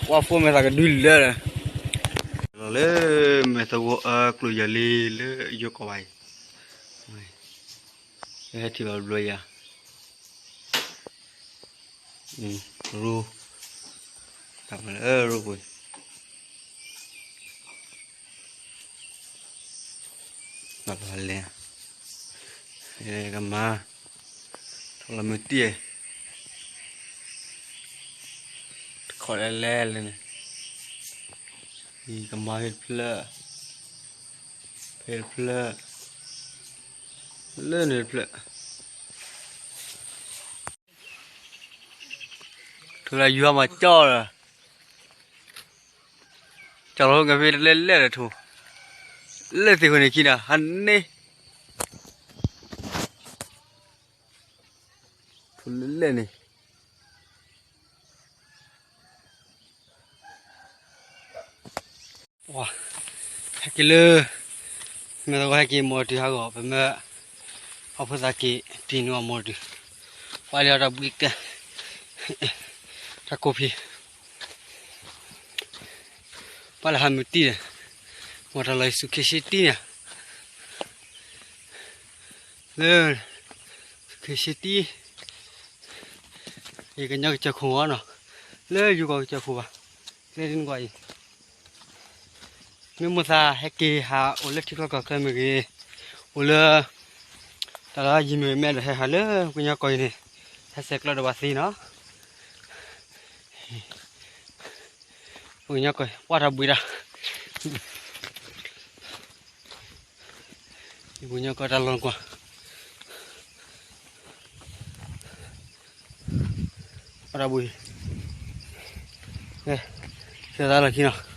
ဝါဖိမဲာ်သးကဒုလၢလၢ, လီၤလၢမဲာ်သဝီအကျိၤယၤလံ လၢယိၤကီၢ်ဘၣ်အံၤ, ဟဲထံၣ်ဘၣ်ဘျီယၤ, ရိ, တၢ်မၤလၢရိပူၤ, ဘၣ်လဲၤ, ကမၤ, ထီၣ်လီၤမုၢ်တံၢ်, တခီလဲၤလဲၤလဲၤန့ၣ်, ကမၤဖဲတဖျၢၣ်, ဖဲတဖျၢၣ်, လၢန့ၣ်တဖျၢၣ်, ထူလၢယွၤမၤကၠီလီၤ, ကၠီလီၤကဖဲတလဲၤလဲၤလၢထူ, လၢသ့ၣ်ခိၣ်န့ၣ်ခံဒီး ဟးန့ၢ် ထူလၢလဲၣ်န့ၣ်, ဟဲက့ၤလၢ, မ့ၢ်သဝီဟဲက့ၤမီၤတုၤဟးဂီၤ ပမ့ၢ်, အီၣ်ဖိသၣ်က့ၤတံၢ်နုာ်အီၤမီၤတုၤ, ပှၤလၢအတၢ်ဘှံးကဲ, တၢ်ကိးဖံ, ပှၤလၢဟးမုၢ်တံၢ်န့ၣ်, မီၤတၢ်လီၢ်ယစူးခ့ၣ်ဆ့တံန့ၣ်, လၢ, စူးခ့ၣ်ဆ့တံ, ယကညီကစၢၢ်ခိၣ်အီၤနီၤ, လၢယိၤကီၢ်ကစၢၢ်ခိၣ်ဘၣ်, ကျဲဒ်နကွၢ်အံၤ, မ့ၢ်မိၣ်သးဟဲက့ၤဟးအိၣ်လၢထံချီကီၢ်ချၢမ့ၢ်ဂ့ၤ, အိၣ်လၢ, တၢ်လၢယံၤမ့ၢ်ဂ့ၤ မ့ၢ်အဲၣ်ဒိးဟဲဟးလၢပှၤကညီကီၢ်အံၤန့ၣ်, ဟဲဆဲးကျိးဒီးပှၤသ့နီၤ ပှၤကညီကီၢ် ပှၤတၢ်ဘှံးတၢ်, ပှၤကညီကီၢ်တၢ်လီၢ်ကွၢ်, ပှၤတၢ်ဘှံး, ကဲ, စဲးသးလီၢ်ခံနီၤ,